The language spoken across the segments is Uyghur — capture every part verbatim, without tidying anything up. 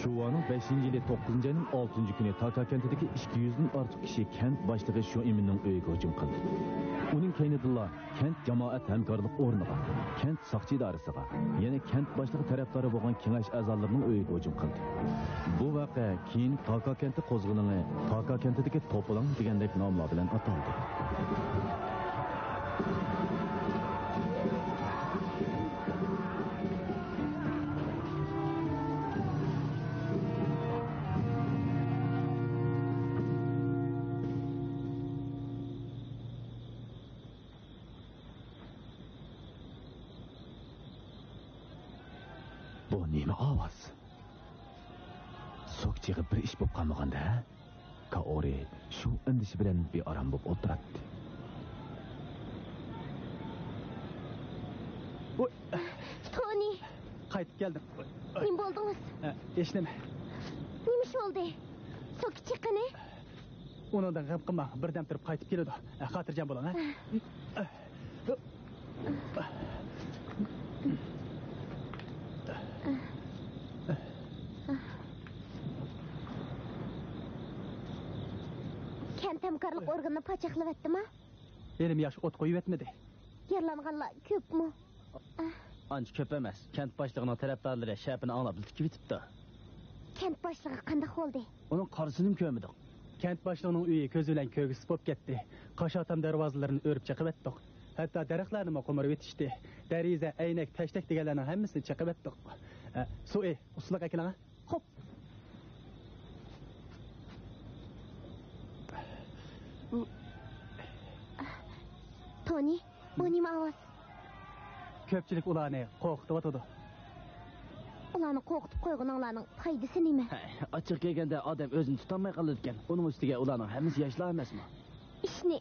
شۇۋانىڭ بەشىنچى يىلى توققۇزىنچى ئاينىڭ ئالتىنچى كۈنى تاكا كەنتىدىكى ئىككى يۈزدىن ئارتۇق كىشى كەنت باشلىقى شۇ ئىمىننىڭ ئۆيىگە ھۇجۇم قىلدى. ئۇنىڭ كەينىدىنلا كەنت جامائەت ھەمكارلىق ئورنىغا، كەنت ساقچى ئىدارىسىغا، يەنە كەنت باشلىقى تەرەپدارى بولغان كېڭەش ئەزالىرىنىڭ ئۆيىگە ھۇجۇم قىلدى. بۇ ۋەقە كېيىن تاكا كەنتى قوزغىلىڭى، تاكا كەنتىدىكى توپىلاڭ دېگەندەك ناملار بىلەن ئاتالدى. بۇ نېمە ئاۋاز؟ سوكچىغا بىر ئىش بولۇپ قالمىغاندا، ھە؟ كائورى شۇ ئەندىشە بىلەن بىئارام بولۇپ ئولتۇراتتى. ۋوي! تونى! قايتىپ كەلدىم. ۋوي! نېمە بولدىڭىز؟ ھە، ھېچنېمە. نېمە ئىش بولدى؟ سوكچى قېنى؟ ئۇنىڭدىن غەم قىلماڭ، بىردەم تۇرۇپ قايتىپ كېلىدۇ. ھە، خاتىرجەم بولۇڭ، ھە؟ ھە. كەنت ھەمكارلىق ئورگىنىنى پاچاقلىۋەتتىما؟ ھېلىمۇ ياخشى ئوت قويۇۋەتمىدى. يارىلانغانلار كۆپمۇ؟ ئانچە كۆپ ئەمەس. كەنت باشلىقىنىڭ تەرەپدارلىرى شەپىنى ئاڭلاپ لىكىپ كېتىپتۇ. كەنت باشلىقى قانداق بولدى؟ ئۇنىڭ قارىسىنىمۇ كۆرمىدۇق. كەنت باشلىقىنىڭ ئۆيى كۆز بىلەن كۆرگۈسىز بولۇپ كەتتى. قاشاتام دەرۋازىلىرىنى ئۆرۈپ چېقىۋەتتۇق. ھەتتا دەرەخلەرنىمۇ قومۇرۇۋېتىشتى. دېرىزە، ئەينەك، تەشتەك دېگەنلەرنىڭ ھەممىسىنى چېقىۋەتتۇق. ئە، سۇئى، ئۇسسۇلۇق ئەكېلىڭ، ھە؟ خوپ. تونى، بۇ نېمە ئاۋاز؟ كۆپچىلىك ئۇلارنى قورقۇتۇۋاتىدۇ. ئۇلارنى قورقۇتۇپ قويغىنىڭلارنىڭ پايدىسى نېمە؟ ھەي، ئاچچىقى كەلگەندە ئادەم ئۆزىنى تۇتالماي قالىدىكەن. ئۇنىڭ ئۈستىگە ئۇلارنىڭ ھەممىسى ياشلار ئەمەسمۇ؟ ئىشنى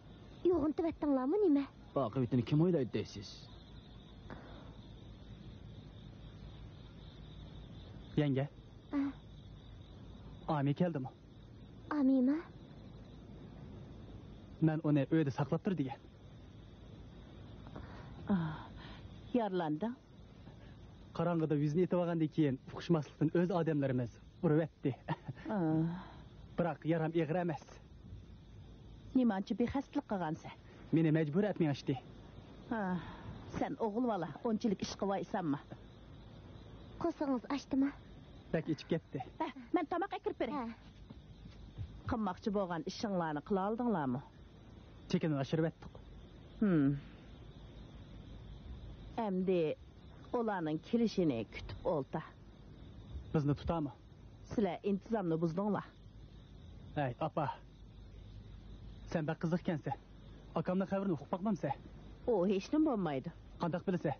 يوغىنىتىۋەتتىڭلارمۇ نېمە؟ ئاقىۋىتىنى كىم ئويلايدۇ دەيسىز؟ يەڭگە. ئا. ئامى كەلدىمۇ؟ ئامىما؟ مەن ئۇنى ئۆيدە ساقلاپ تۇر دېگەن. ئا، يارىلاندىڭ؟ قاراڭغۇدا يۈزىنى ئېتىۋالغاندىن كېيىن ئۇقۇشماسلىقتىن ئۆز ئادەملىرىمىز ئۇرۇۋەتتى. ئا. بىراق يارام ئېغىر ئەمەس. نېمانچە بىخەستىلىك قىلغانسەن؟ مېنى مەجبۇر ئەپ مېڭىشتى. ھا، سەن ئوغۇل بالا، ئۇنچىلىك ئىش قىلىۋايسەنما؟ قورسىقىڭىز ئاچتىمۇ؟ بەك ئېچىپ كەتتى. ھە، مەن تاماق ئەكىرىپ بېرەي. ھە. قىلماقچى بولغان ئىشىڭلارنى قىلالىدىڭلارمۇ؟ چېكىنى ئاشۇرۇۋەتتۇق. ھىم. ئەمدى ئۇلارنىڭ كېلىشىنى كۈتۈپ ئولتۇر. بىزنى تۇتامۇ؟ سىلەر ئىنتىزامنى بۇزدۇڭلار. ھەي، ئاپا. سەن بەك قىزىق ئىكەنسەن. ئاكامنىڭ خەۋىرىنى ئۇقۇپ باقمامسەن؟ ئۇ ھېچنېمە بولمايدۇ. قانداق بىلىسەن؟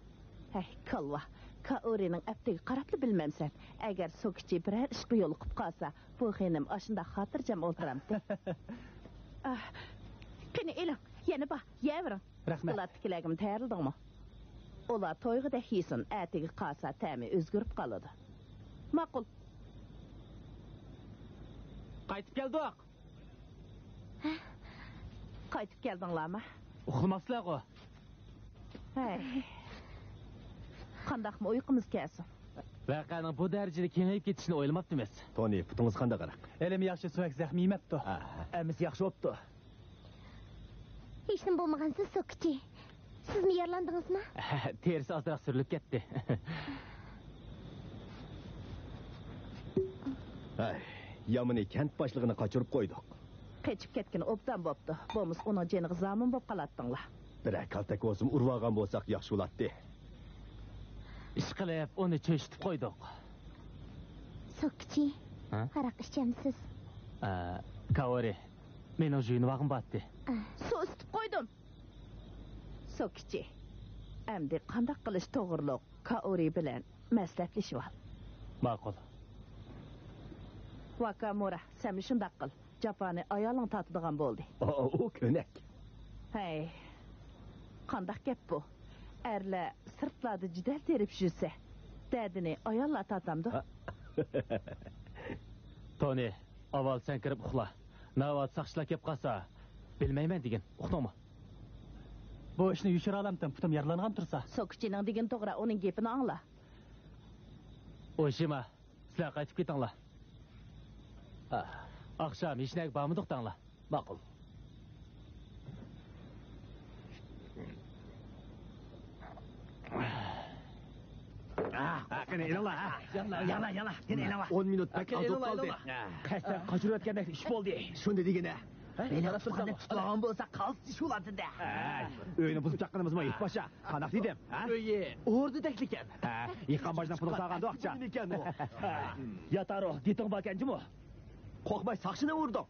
ھەي، كالۋا. كائورىنىڭ ئەپتىگە قاراپلا بىلمەمسەن. ئەگەر سوكىچى بىرەر ئىشقا يولۇقۇپ قالسا، بۇ خېنىم ئاشۇنداق خاتىرجەم ئولتۇرامتى. ئاھ، قېنى ئېلىڭ، يەنە بار، يەۋېرىڭ. رەھمەت. ئىسكىلاتتىكىلەرگىمۇ تەييارلىدىڭمۇ؟ ئۇلار تويغۇدەك يېسۇن، ئەتىگە قالسا تەمى ئۆزگىرىپ قالىدۇ. ماقۇل. قايتىپ كەلدۇق. ھە؟ قايتىپ كەلدىڭلارمۇ؟ ئۇخلىماپسىلەرغۇ؟ ھەي. قانداقمۇ ئۇيقۇمىز كەلسۇن؟ ۋەقەنىڭ بۇ دەرىجىدە كېڭىيىپ كېتىشىنى ئويلىماپتىمىز. تونى، پۇتىڭىز قانداق ئاغرىق؟ ھېلىمۇ ياخشى، سۈۋەك زەخمى يېمەپتۇ. ھە، ھەممىسى ياخشى بوپتۇ. ھېچنېمە بولمىغانسىز، سوكىچى. سىزمۇ يارىلاندىڭىزمۇ؟ تېرىسى ئازراق سۈرۈلۈپ كەتتى. ھەي، يامىنى كەنت باشلىقىنى قاچۇرۇپ قويدۇق. قېچىپ كەتكىنى ئوبدان بوپتۇ. بولمىسا ئۇنىڭ جېنىغا زامىن بوپ قالاتتىڭلار. بىرەر كالتەك بولسىمۇ ئۇرۇۋالغان بولساق ياخشى بولاتتى. ئىشقىلىپ ئۇنى چۆچۈتۈپ قويدۇق. سوككىچى، ھە؟ ھاراق ئىچەمسىز؟ ئە، كاۋرى، مېنىڭ جۇيۇنۇۋالغۇم بارتتى. ئە. سۇ ئىسىتىپ قويدۇم. سوككىچى، ئەمدى قانداق قىلىش توغرۇلۇق كائورى بىلەن مەسلىھەتلىشىۋال. ماقۇل. ۋاكامۇرا، سەنمۇ شۇنداق قىل. جاپانى ئايالىڭ تارتىدىغان بولدى. ئۇ، ئۇ كۆنەك. ھەي، قانداق گەپ بۇ؟ ئەرلەر سىرتلاردا جېدەل تېرىپ يۈرسە، دەردىنى ئاياللار تارتامدۇ؟ تونى، ئاۋۋال سەن كىرىپ ئۇخلا. ناۋادا ساقچىلار كەپ قالسا، بىلمەيمەن دېگىن، ئۇقتۇڭمۇ؟ بۇ ئىشنى يوشۇرالامتىم، پۇتۇم يارىلانغان تۇرسا. سوككىچىنىڭ دېگىنى توغرا، ئۇنىڭ گېپىنى ئاڭلا. ئوشىما، سىلەر قايتىپ كېتىڭلار. ھا، ئاخشام ھېچنەگە بارمىدۇق دەڭلار. ماقۇل. ھا، قېنى ئېلىڭلار، ھا. يالا، يالا، يالا، يەنە ئېلىڭلار. ئون مىنۇت بەك ئازدۇرۇپ قالدى. قەستەن قاچۇرۇۋەتكەندەك ئىش بولدى. شۇندى دېگىنە. مېنى تۇتقاننى تۇتمىغان بولسا قالسا ئىش بولاتتى. ھەي، ئۆينى بۇزۇپ چاققىنىمىزمۇ ئېيتپاشا. قانداق دېدىم، ھە؟ ئۆيى ئوردا تەكلىكەن. ھە، يىغقان باجنىڭ پۇلىنى سالغاندۇ ئاقچا. ئىكەن ئۇ. ياتارۇق، گېپىڭ باركەنجىمۇ؟ قورقماي ساقچىنى ئۇردۇڭ.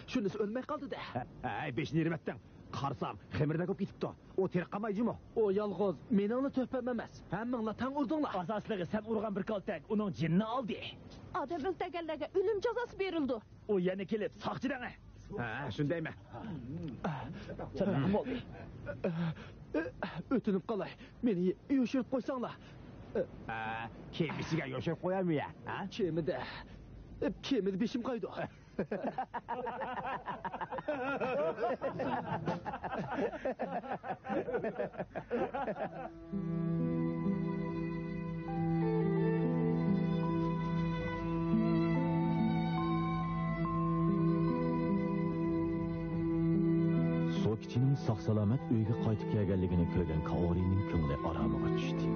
شۇنىسى ئۆلمەي قالدى-دە. ھەي، بېشىنى يېرىۋەتتىڭ. قارىسام، خېمىردەك بولۇپ كېتىپتۇ. ئۇ تىرىق قالمايدۇ جۇمۇ. ئۇ يالغۇز مېنىڭلا تۆھپەم ئەمەس، ھەممىڭلار تەڭ ئۇردۇڭلار. ئاساسلىقى سەن ئۇرغان بىر كالتەك ئۇنىڭ جېنىنى ئالدى. ئادەم ئۆلتۈرگەنلەرگە ئۆلۈم جازاسى بېرىلىدۇ. ئۇ يەنە كېلىپ ساقچى دەڭە. ھە، شۇندايمەن. سەن بولدى. ئۆتۈنۈپ قالاي، مېنى يوشۇرۇپ قويساڭلار. ھە، كېمىسىگە يوشۇرۇپ قويامۇ يا؟ ھە؟ كېمىدە، كېمىدە بېشىم قايىدۇ. سوكىچىنىڭ ساق-سالامەت ئۆيىگە قايتىپ كەلگەنلىكىنى كۆرگەن كائورىنىڭ كۆڭلى ئارامىغا چۈشتى.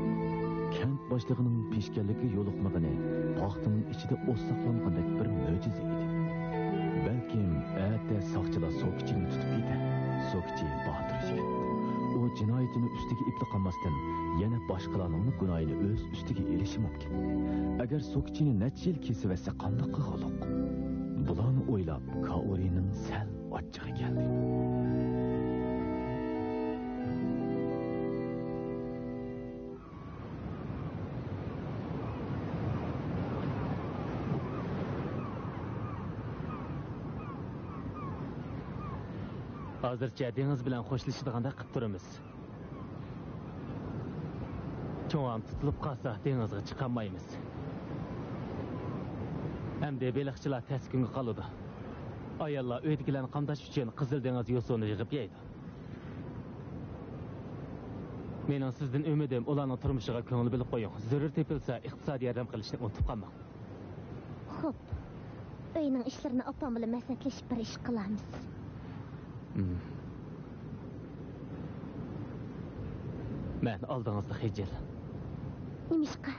كەنت باشلىقىنىڭ پېشكەللىككە يولۇقمىغىنى پاختىنىڭ ئىچىدە ئوت ساقلانغاندەك بىر مۆجىزە ئىدى. بەلكىم ئەتە ساقچىلار سوكىچىنى تۇتۇپ كېتەر. سوكىچى باتۇر يىگىت. ئۇ جىنايىتىنى ئۈستىگە ئېپلا قالماستىن، يەنە باشقىلارنىڭمۇ گۇناھىنى ئۆز ئۈستىگە ئېلىشى مۇمكىن. ئەگەر سوكىچىنى نەچچە يىل كېسىۋەتسە قانداق قىلغۇلۇق؟ بۇلارنى ئويلاپ، كائورىنىڭ سەل ئاچچىقى كەلدى. ھازىرچە دېڭىز بىلەن خوشلىشىدىغاندەك قىپ تۇرىمىز. چوڭام تۇتۇلۇپ قالسا، دېڭىزغا چىقالمايمىز. ئەمدى بېلىقچىلار تەس كۈنگە قالىدۇ. ئاياللار ئۆيدىكىلەرنى قامداش ئۈچۈن قىزىل دېڭىز يوسۇنى يىغىپ يەيدۇ. مېنىڭ سىزدىن ئۈمىدىم، ئۇلارنىڭ تۇرمۇشىغا كۆڭۈل بۆلۈپ قويۇڭ. زۆرۈر تېپىلسا، ئىقتىسادىي ياردەم قىلىشنى ئۇنتۇپ قالماڭ. خوپ، ئۆينىڭ ئىشلىرىنى ئاپام بىلەن مەسلىھەتلىشىپ بىر ئىش قىلارمىز. مم. مەن ئالدىڭىزدا خىجىل. نېمىشقا؟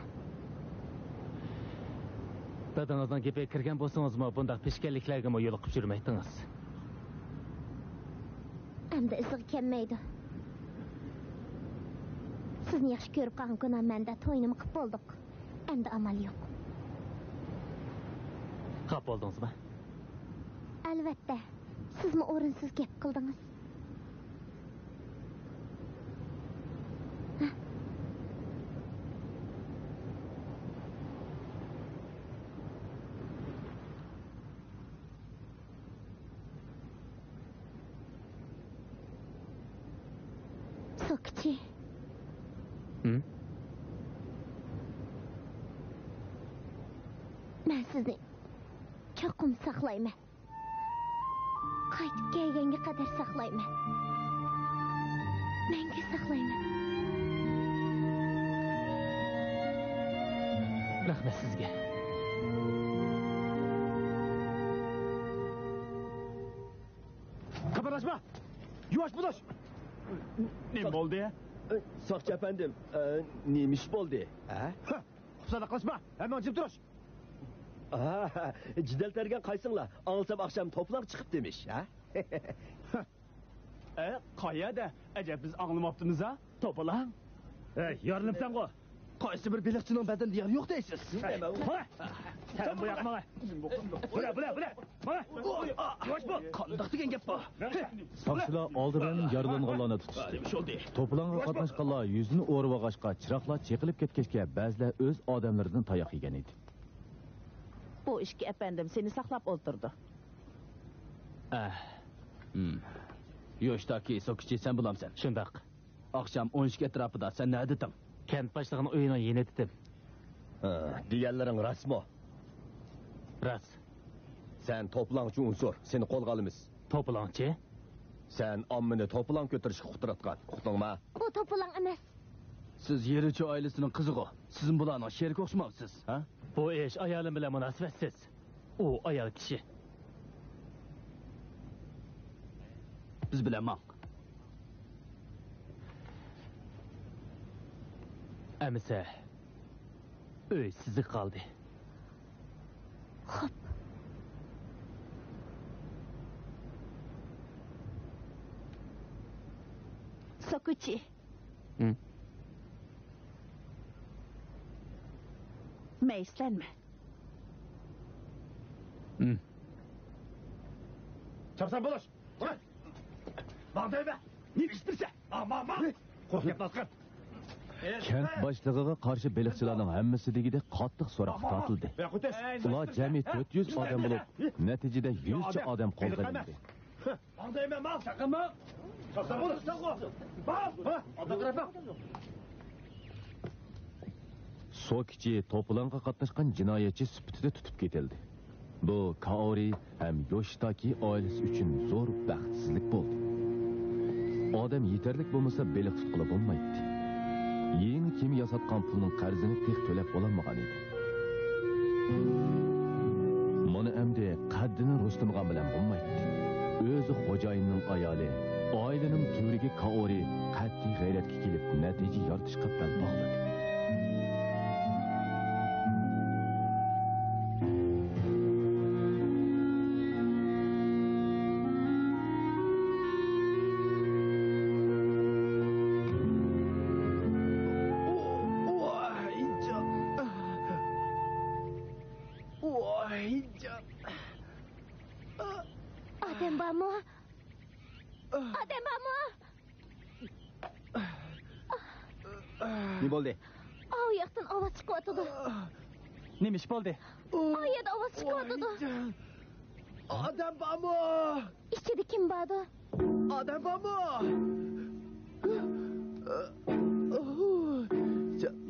دادىڭىزنىڭ گېپىگە كىرگەن بولسىڭىزمۇ، بۇنداق پېشكەللىكلەرگىمۇ يولۇقۇپ يۈرمەيتتىڭىز. ئەمدى ئىزىغا كەلمەيدۇ. سىزنى ياخشى كۆرۈپ قالغان گۇناھ مەندە، توينىمۇ قىپ بولدۇق. ئەمدى ئامال يوق. خاپا بولدىڭىزمۇ؟ ئەلۋەتتە. سىزمۇ ئورۇنسىز گەپ قىلدىڭىز. سوكىچى. ھىم؟ مەن سىزنى چوقۇم ساقلايمەن. قايتىپ كەلگەنگە قەدەر ساقلايمەن. مەڭگۈ ساقلايمەن. رەھمەت سىزگە. قاپىنى ئاچما! يۇۋاش بولۇش! نېمە بولدى؟ ساقچى ئەپەندىم، ئە، نېمە ئىش بولدى؟ ھە؟ ھە، قۇپسانلىق قىلىشما، ھەممىڭ جىم تۇرۇش! ھە، جېدەل تەرگەن قايسىڭلار؟ ئاڭلىسام ئاخشام توپىلاڭ چىقىپتىمىش، ھە؟ ئە، قايەردە؟ ئەجەب بىز ئاڭلىماپتىمىز ھە؟ توپىلاڭ؟ ھەي، يارىلىنىپسەنغۇ؟ قايسى بىر بېلىقچىنىڭ بەدىنىدە يارا يوق دەيسىز؟ ماڭا! سەن بۇ ياققا ماڭا! بۇلا، بۇلا، بۇلا! ماڭا! يۇۋاش بول! قانداق دېگەن گەپ بۇ؟ ساقچىلار ئالدى بىلەن يارىلانغانلارنى تۇتۇشتى. توپىلاڭغا قاتناشقانلار يۈزىنى ئورىۋالغاچقا، چىراغلار چېقىلىپ كەتكەچكە، بەزىلەر ئۆز ئادەملىرىدىن تاياق يېگەن ئىدى. بۇ ئىككى ئەپەندىم سېنى ساقلاپ ئولتۇرىدۇ. ئەھ. ھىم. يوشىتاكى سوكىچى سەن بولامسەن؟ شۇنداق. ئاخشام ئون ئىككى ئەتراپىدا سەن نەدىتىڭ؟ كەنت باشلىقىنىڭ ئۆيىنىڭ يېنىدىتىم. ھە، دېگەنلىرىڭ راستمۇ؟ راست. سەن توپىلاڭچى ئۇنسۇر، سېنى قولغا ئالىمىز. توپىلاڭچى؟ سەن ئاممىنى توپىلاڭ كۆتۈرۈشكە ئۇقتۇرۇۋاتقان، ئۇقتۇڭما؟ بۇ توپىلاڭ ئەمەس. سىز يېرىچۇ ئائىلىسىنىڭ قىزىغۇ؟ سىزمۇ بۇلارنىڭ شېرىكى ئوخشىمامسىز، ھە؟ بۇ ئىش ئايالىم بىلەن مۇناسىۋەتسىز. ئۇ ئايال كىشى. بىز بىلەن ماڭ. ئەمىسە، ئۆي سىزگە قالدى. خوپ. سوكۇچى. ھىم. مەيۈسلەنمە. ھىم. چاپسان بولۇش! ماڭ دەيمەن! نېمە ئىش بىلسە؟ ماڭ، ماڭ، ماڭ! قۇرۇق گەپنى ئاتقىن! كەنت باشلىقىغا قارشى بېلىقچىلارنىڭ ھەممىسى دېگۈدەك قاتتىق سوراققا تارتىلدى. ئۇلار جەمئىي تۆت يۈز ئادەم بولۇپ، نەتىجىدە يۈزچە ئادەم قولغا ئېلىندى. ماڭ دەيمەن، ماڭ! ساقىن ماڭ! ساقسان بول، ساقسان بول! ماڭ! ھە؟ ئالدىغا قاراپ ماڭ! سوكىچى توپىلاڭغا قاتناشقان جىنايەتچى سۈپىتىدە تۇتۇپ كېتىلدى. بۇ كائورى ھەم يوشىتاكى ئائىلىسى ئۈچۈن زور بەختسىزلىك بولدى. ئادەم يېتەرلىك بولمىسا، بېلىق تۇتقىلى بولمايتتى. يېڭى كېمە ياساتقان پۇلنىڭ قەرزىنى تېخى تۆلەپ بولالمىغان ئىدى. مانا ئەمدى قەددىنى رۇسلىمىغان بىلەن بولمايتتى. ئۆزى خوجايىننىڭ ئايالى، ئائىلىنىڭ تۈۋرۈكى كائورى قەتئىي غەيرەتكە كېلىپ، نەتىجە يارىتىشقا بەل باغلىدى. ئادەم بارمۇ؟ ئادەم بارمۇ؟ نېمە بولدى؟ ئاۋۇ ياقتىن ئاۋاز چىقىۋاتىدۇ. نېمە ئىش بولدى؟ ئاۋۇ يەردە ئاۋاز چىقىۋاتىدۇ. ئادەم بارمۇ؟ ئىچىدە كىم باردۇ؟ ئادەم بارمۇ؟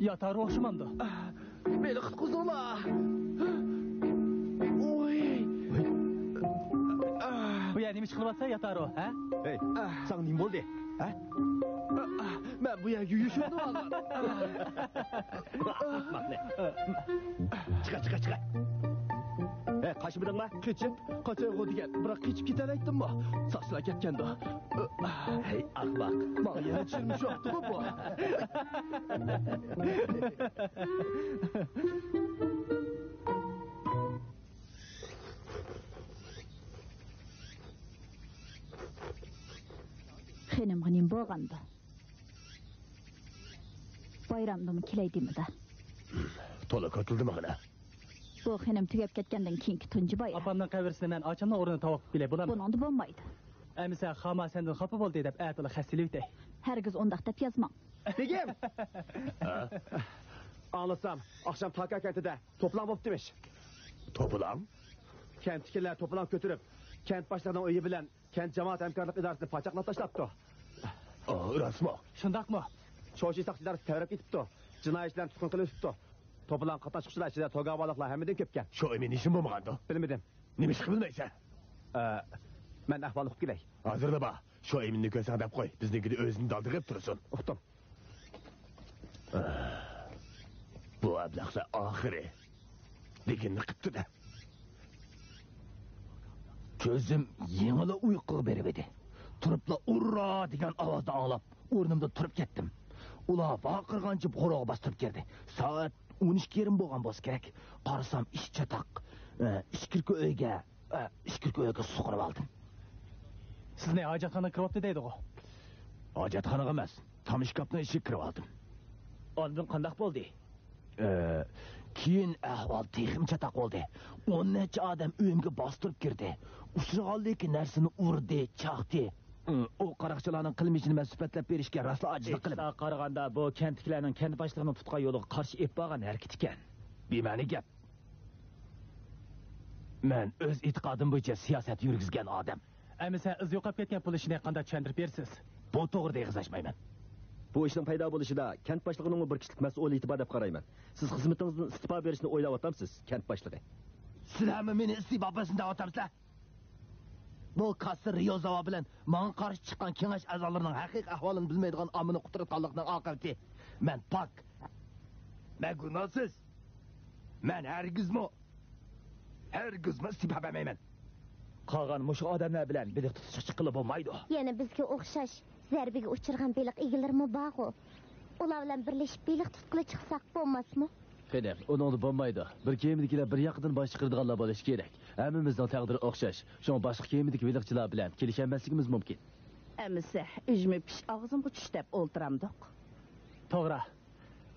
ياتارۇ ئوخشىمامدۇ؟ مېنى قۇتقۇزۇڭلار! ئوي! بۇ يەردە نېمە ئىش قىلىۋاتسا، ياتارۇ، ھە؟ ھەي، ساڭا نېمە بولدى، ھە؟ مەن بۇ يەرگە يوشۇرۇنۇۋالغان. ئەھمەقنى. چىقار، چىقار، چىقار. ھەي، قاچمىدىڭما؟ قېچىپ، قاچايغۇ دېگەن، بىراق قېچىپ كېتەلەيتتىممۇ؟ ساقچىلار كەتكەندۇ. ھەي، ئاخماق. ماڭا يەنە چىرمىشىۋاپتىغۇ بۇ. خېنىمغا نېمە بولغاندۇ؟ بايرامدىمۇ كېلەي دېمىدى. تولا كۆتۈلدى مانا. بۇ خېنىم تۈگەپ كەتكەندىن كېيىنكى تۇنجى بايرام. ئاپامنىڭ قەبرىسىنى مەن ئاچامنىڭ ئورنىدا تاۋاپ قىلىپ بېرەي، بولامدۇ؟ بۇنىڭدا بولمايدۇ. ئەمىسە خاما سەندىن خاپا بولدى دەپ ئەتىلا خەت سېلىۋېتەي. ھەرگىز ئۇنداق دەپ يازماڭ. بېگىم! ئاڭلىسام، ئاخشام تاكا كەنتىدە توپىلاڭ بوپتىمىش. توپىلاڭ؟ كەنتتىكىلەر توپىلاڭ كۆتۈرۈپ، كەنت باشلىقىنىڭ ئۆيى بىلەن كەنت جامائەت ھەمكارلىق ئىدارىسىنى پاچاقلاپ تاشلاپتۇ. ئا، راستمۇ؟ شۇنداقمۇ؟ شوشى ساقچى ئىدارىسى تەۋرەپ كېتىپتۇ. جىنايەتچىلەرنى تۇتقۇن قىلىۋېتىپتۇ. توپىلاڭ قاتناشقۇچىلار ئىچىدە توگاۋالىقلار ھەممىدىن كۆپكەن. شۇ ئېمىن ھېچنېمە بولمىغاندۇ؟ بىلمىدىم. نېمىشقا بىلمەيسەن؟ ئە، مەن ئەھۋال ئۇقۇپ كېلەي. ھازىرلا بار. شۇ ئېمىننى كۆرسەڭ دەپ قوي. بىزنىڭكىدە ئۆزىنى دالدىغا ئېلىپ تۇرسۇن. ئۇقتۇم. بۇ ئەبلەخلەر ئاخىرى دېگىنىنى قىپتۇ-دە. كۆزۈم يېڭىلا ئۇيقۇغا بېرىۋىدى. تۇرۇپلا ئۇررا دېگەن ئاۋازنى ئاڭلاپ، ئورنۇمدىن تۇرۇپ كەتتىم. ئۇلار ۋارقىرىغانچە قورۇغا باستۇرۇپ كىردى. سائەت ئون ئىككى يېرىم بولغان بولسا كېرەك. قارىسام، ئىككى چاتاق، ئە، ئىچكىرىكى ئۆيگە، ئە، ئىچكىرىكى ئۆيگە سۇغۇرۇۋالدىم. سىزنى ھاجەتخانىغا كىرىۋاپتۇ دەيدىغۇ؟ ھاجەتخانىغا ئەمەس، تامىشكاپنىڭ ئىچىگە كىرىۋالدىم. ئاندىن قانداق بولدى؟ ئە، كېيىن ئەھۋال تېخىمۇ چاتاق بولدى. ئون نەچچە ئادەم ئۆيۈمگە باستۇرۇپ كىردى. ئۇچرىغانلىكى نەرسىنى ئۇردى، چاقتى. ئۇ قاراقچىلارنىڭ قىلمىشىنى مەن سۈپەتلەپ بېرىشكە راسلا ئاجىزلىق قىلىمەن. ئېيتىشلارغا قارىغاندا، بۇ كەنتتىكىلەرنىڭ كەنت باشلىقىنىڭ تۇتقان يولىغا قارشى ئېلىپ بارغان ھەرىكىتى ئىكەن. بىمەنە گەپ. مەن ئۆز ئېتىقادىم بويىچە سىياسەت يۈرگۈزگەن ئادەم. ئەمىسە ئىز يوقاپ كەتكەن پۇل ئىشىنى قانداق چۈشەندۈرۈپ بېرىسىز؟ بۇ توغرىدا ئېغىز ئاچمايمەن. بۇ ئىشنىڭ پەيدا بولۇشىدا كەنت باشلىقىنىڭمۇ بىر كىشىلىك مەسئۇلىيىتى بار دەپ قارايمەن. سىز خىزمىتىڭىزدىن ئىستېپا بېرىشنى ئويلاۋاتامسىز، كەنت باشلىقى؟ سىلەرمۇ مېنى ئىستېپا بېرىشنى دەۋاتامسىلەر؟ بۇ كاسسىر رىيوزاۋا بىلەن ماڭا قارشى چىققان كېڭەش ئەزالىرىنىڭ ھەقىقىي ئەھۋالىنى بىلمەيدىغان ئاممىنى قۇتراتقانلىقنىڭ ئاقىۋىتى. مەن پاك. مەن گۇناھسىز. مەن ھەرگىزمۇ، ھەرگىزمۇ ئىستېپا بەرمەيمەن. قالغان مۇشۇ ئادەملەر بىلەن بېلىق تۇتۇشقا چىققىلى بولمايدۇ. يەنە بىزگە ئوخشاش زەربىگە ئۇچرىغان بېلىق ئىگىلىرىمۇ بارغۇ. ئۇلار بىلەن بىرلىشىپ بېلىق تۇتقىلى چىقساق بولماسمۇ؟ قېنى، ئۇنىڭدا بولمايدۇ. بىر كېمىدىكىلەر بىر ياقىدىن باش چىقىرىدىغانلار بولۇشى كېرەك. ھەممىمىزنىڭ تەقدىرى ئوخشاش. شۇڭا باشقا كېمىدىكى بېلىقچىلار بىلەن كېلىشەلمەسلىكىمىز مۇمكىن. ئەمىسە، ئۈجمە پىش ئاغزىمغا چۈش دەپ ئولتۇرامدۇق. توغرا.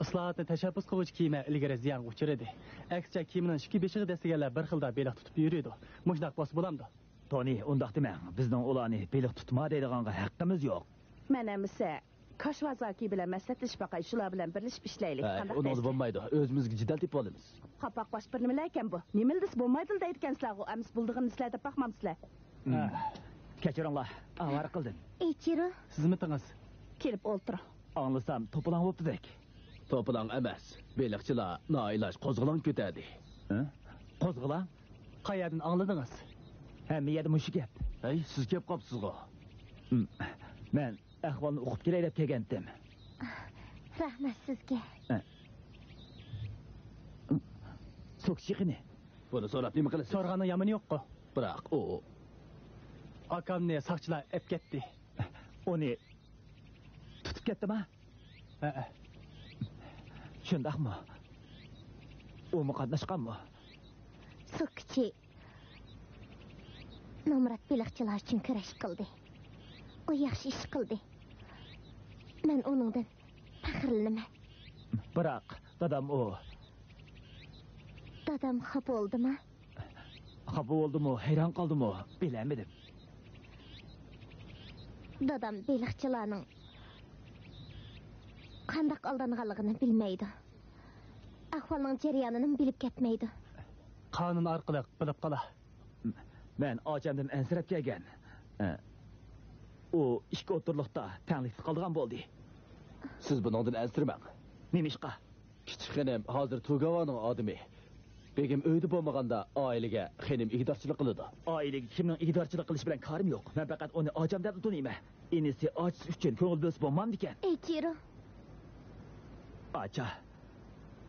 ئىسلاھاتنى تەشەببۇس قىلغۇچى كېمە ئىلگىرى زىيانغا ئۇچرىدى. ئەكسىچە، كېمىنىڭ ئىككى بېشىغا دەسسىگەنلەر بىر خىلدا بېلىق تۇتۇپ يۈرىدۇ. مۇشۇنداق بولسا بولامدۇ؟ تونى، ئۇنداق دېمەڭ. بىزنىڭ ئۇلارنى بېلىق تۇتما دەيدىغانغا ھەققىمىز يوق. مەن ئەمىسە كاشۋازاكى بىلەن مەسلىھەتلىشىپ باقاي، شۇلار بىلەن بىرلىشىپ ئىشلەيلى. ھە، قانداق ئۇنىڭدا دەيسىلەر؟ بولمايدۇ. ئۆزىمىزگە جېدەل تېپىۋالىمىز. قاپاق باش بىر نېمىلەركەن بۇ؟ نېمىلا دېسە بولمايدۇ دەيدىكەنسىلەرغۇ، ئەمىسە بولىدىغىنىنى سىلەر دەپ باقمامسىلەر؟ ھە. كەچۈرۈڭلار، ئاۋارە قىلدىم. ئېچىرو. خىزمىتىڭىز. كېلىپ ئولتۇرۇڭ. ئاڭلىسام، توپىلاڭ بوپتۇدەك. توپىلاڭ ئەمەس، بېلىقچىلار نائىلاج قوزغىلاڭ كۆتەردى. ھە؟ قوزغىلاڭ؟ قەيەردىن ئاڭلىدىڭىز؟ ھەممە يەردە مۇشۇ گەپ. ھەي، سىز كەپ قاپسىزغۇ. ھىم، مەن ئەھۋالنى ئۇقۇپ كېلەي دەپ كەلگەنتىم. رەھمەت سىزگە. ھە. سوكچى قېنى؟ بۇنى سوراپ نېمە قىلىسىز؟ سورىغاننىڭ يامىنى يوققۇ. بىراق ئۇ ئاكامنى ساقچىلار ئەپ كەتتى. ئۇنى تۇتۇپ كەتتىما؟ ھەئە. شۇنداقمۇ؟ ئۇمۇ قاتناشقانمۇ؟ سوكچى نامرات بېلىقچىلار ئۈچۈن كۈرەش قىلدى. ئۇ ياخشى ئىش قىلدى. مەن ئۇنىڭدىن پەخىرلىنىمەن. بىراق دادام ئۇ. دادام خاپا بولدىما؟ خاپا بولدىمۇ، ھەيران قالدىمۇ، بىلەلمىدىم. دادام بېلىقچىلارنىڭ قانداق ئالدانغانلىقىنى بىلمەيدۇ. ئەھۋالنىڭ جەريانىنىمۇ بىلىپ كەتمەيدۇ. قانۇن ئارقىلىق بىلىپ قالا. مەن ئاچامدىن ئەنسىرەپ كەلگەن. ئۇ ئىككى ئوتتۇرىلىقتا تەڭلىكتە قالىدىغان بولدى. سىز بۇنىڭدىن ئەنسىرىمەڭ. نېمىشقا؟ كىچىك خېنىم ھازىر توگاۋانىڭ ئادىمى. بېگىم ئۆيدە بولمىغاندا ئائىلىگە خېنىم ئىگىدارچىلىق قىلىدۇ. ئائىلىگە كىمنىڭ ئىگىدارچىلىق قىلىشى بىلەن كارىم يوق. مەن پەقەت ئۇنى ئاچام دەپلا تونۇيمەن. ئىنىسى ئاچىسى ئۈچۈن كۆڭۈل بۆلسە بولمامدىكەن؟ ئېچىرو. ئاچا،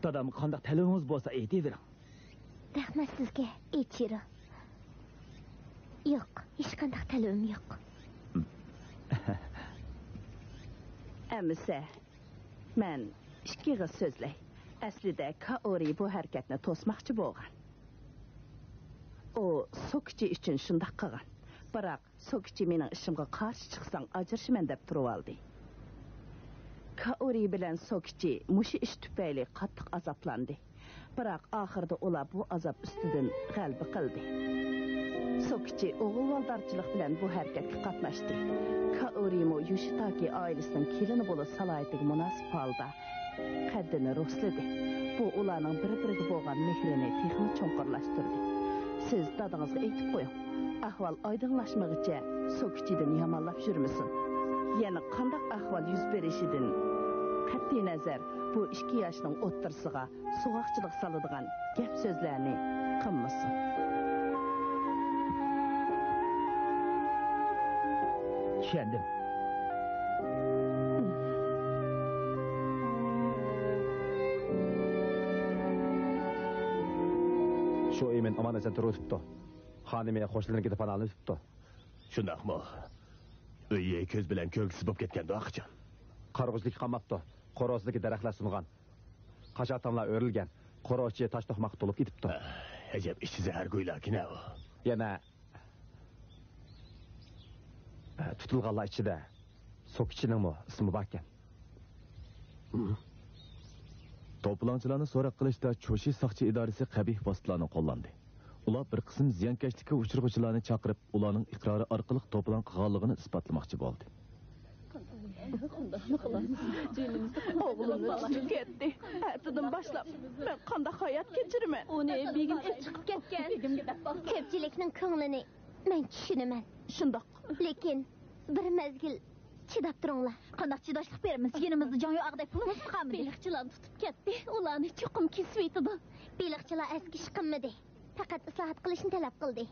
دادامغا قانداق تەلىپىڭىز بولسا ئېيتىۋېرىڭ. رەھمەت سىزگە، ئېچىرو. يوق، ھېچقانداق تەلىپىم يوق. ئەمىسە، مەن ئىككى ئېغىز سۆزلەي. ئەسلىدە كائورى بۇ ھەرىكەتنى توسماقچى بولغان. ئۇ سوكىچى ئۈچۈن شۇنداق قىلغان. بىراق سوكىچى مېنىڭ ئىشىمغا قارشى چىقساڭ ئاجرىشىمەن دەپ تۇرۇۋالدى. كائورى بىلەن سوكىچى مۇشۇ ئىش تۈپەيلى قاتتىق ئازابلاندى. بىراق ئاخىرىدا ئۇلار بۇ ئازاب ئۈستىدىن غەلىبە قىلدى. سوكىچى ئوغۇلۋالدارچىلىق بىلەن بۇ ھەرىكەتكە قاتناشتى. كائورىمۇ يوشىتاكى ئائىلىسىنىڭ كېلىنى بولۇش سالاھىيىتىگە مۇناسىپ ھالدا قەددىنى رۇسلىدى. بۇ ئۇلارنىڭ بىر-بىرىگە بولغان مېھرىنى تېخىمۇ چوڭقۇرلاشتۇردى. سىز دادىڭىزغا ئېيتىپ قويۇڭ. ئەھۋال ئايدىڭلاشمىغىچە سوكىچىدىن يامانلاپ يۈرمىسۇن. يەنە قانداق ئەھۋال يۈز بېرىشىدىن قەتئىينەزەر، بۇ ئىككى ياشنىڭ ئوتتۇرىسىغا سوغۇقچىلىق سالىدىغان گەپ-سۆزلەرنى قىلمىسۇن. چۈشەندىم. شۇ ئىمىن ئامان-ئېسەن تۇرۇۋېتىپتۇ. خانىمى خوشلىرىنىڭكىدە پاناھلىنىۋېتىپتۇ. شۇنداقمۇ؟ ئۆيى كۆز بىلەن كۆرگۈسىز بولۇپ كەتكەندۇ ئاقىچان. قارىغۇچىلىككە قالماپتۇ. قورۇ ئاستىدىكى دەرەخلەر سۇنغان. قاشاتاڭلار ئۆرۈلگەن. قورۇ ئىچى تاش توقماققا تولۇپ كېتىپتۇ. ئەجەب ئىچى زەھەرگۆيلەركىن-ھە ئۇ. يەنە، ئە، تۇتۇلغانلار ئىچىدە سوكىچىنىڭمۇ ئىسمى باركەن. توپىلاڭچىلارنى سوراق قىلىشتا چوشى ساقچى ئىدارىسى قەبىھ ۋاسىتىلارنى قوللاندى. ئۇلار بىر قىسىم زىيانكەشلىككە ئۇچرىغۇچىلارنى چاقىرىپ، ئۇلارنىڭ ئىقرارى ئارقىلىق توپىلاڭ قىلغانلىقىنى ئىسپاتلىماكچى بولدى. ئوغلۇمنى تۇتۇپ كەتتى. ئەتىدىن باشلاپ مەن قانداق ھايات كەچۈرىمەن؟ ئۇنى بېگىم ئېلىپ چىقىپ كەتكەن. كۆپچىلىكنىڭ كۆڭلىنى مەن چۈشىنىمەن. شۇنداق. لېكىن بىر مەزگىل چىداپ تۇرۇڭلار. قانداق چىداشلىق بېرىمىز؟ يېنىمىزدا جاڭيۇ ئاغىدەك پۇلىمىزمۇ قالمىدى. بېلىقچىلارنى تۇتۇپ كەتتى. ئۇلارنى چوقۇم كېسىۋېتىدۇ. بېلىقچىلار ئەسكى ئىشقىنمىدى. پەقەت ئىسلاھات قىلىشنى تەلەپ قىلدى.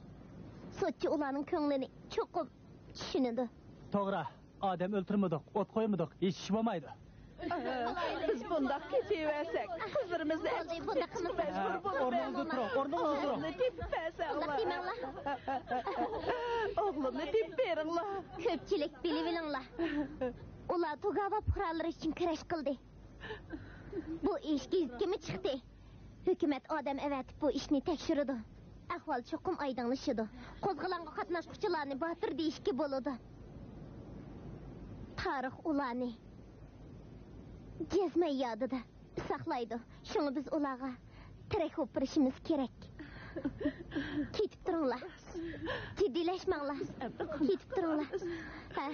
سوتچى ئۇلارنىڭ كۆڭلىنى چوقۇم چۈشىنىدۇ. توغرا. ئادەم ئۆلتۈرمىدۇق، ئوت قويمىدۇق، ھېچ ئىش بولمايدۇ. بىز بۇنداق كېتىۋەرسەك، قىزلىرىمىزنى بولدى، بۇنداق قىلمايلى. مەجبۇر بولىمەن. ئورنىڭىزدا تۇرۇڭ، ئورنىڭىزدا تۇرۇڭ. ئوغلۇمنى تېپىپ بەرسەڭلار. ئوغلۇمنى تېپىپ بېرىڭلار. كۆپچىلىك بىلىۋېلىڭلار. ئۇلار توگاۋا پۇقرالىرى ئۈچۈن كۈرەش قىلدى. بۇ ئىش گېزىتكىمۇ چىقتى. ھۆكۈمەت ئادەم ئەۋەتىپ بۇ ئىشنى تەكشۈرىدۇ. ئەھۋال چوقۇم ئايدىڭلىشىدۇ. قوزغىلاڭغا قاتناشقۇچىلارنى باتۇر دېيىشكە بولىدۇ. تارىخ ئۇلارنى جەزمەن يادىدا ساقلايدۇ. شۇڭا بىز ئۇلارغا تىرەك بولۇپ بېرىشىمىز كېرەك. كېتىپ تۇرۇڭلار. جىددىيلەشمەڭلار. كېتىپ تۇرۇڭلار. ھە.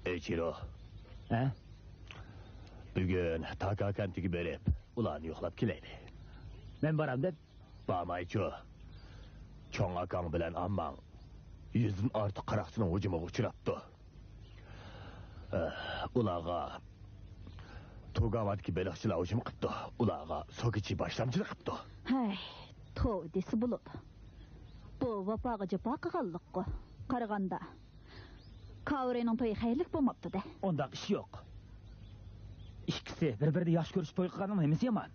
ئېچىرو. ھە؟ بۈگۈن تاكا كەنتىگە بېرىپ، ئۇلارنى يوقلاپ كېلەيلى. مەن بارامدىم؟ بارمايچۇ. چوڭ ئاكاڭ بىلەن ئامماڭ يۈزدىن ئارتۇق قاراقچىنىڭ ھۇجۇمىغا ئۇچراپتۇ. ئۇلارغا توگاۋادىكى بېلىقچىلار ھۇجۇم قىپتۇ. ئۇلارغا سوكىچى باشلامچىلىق قىپتۇ. ھەي، توۋا دېسە بولىدۇ. بۇ ۋاپاغا جاپا قىلغانلىققۇ. قارىغاندا، كاۋرىنىڭ تويى خەيرلىك بولماپتۇ-دە. ئۇنداق ئىش يوق. ئىككىسى بىر-بىرىدە ياخشى كۆرۈشۈپ توي قىلغاننىڭ نېمىسى يامان؟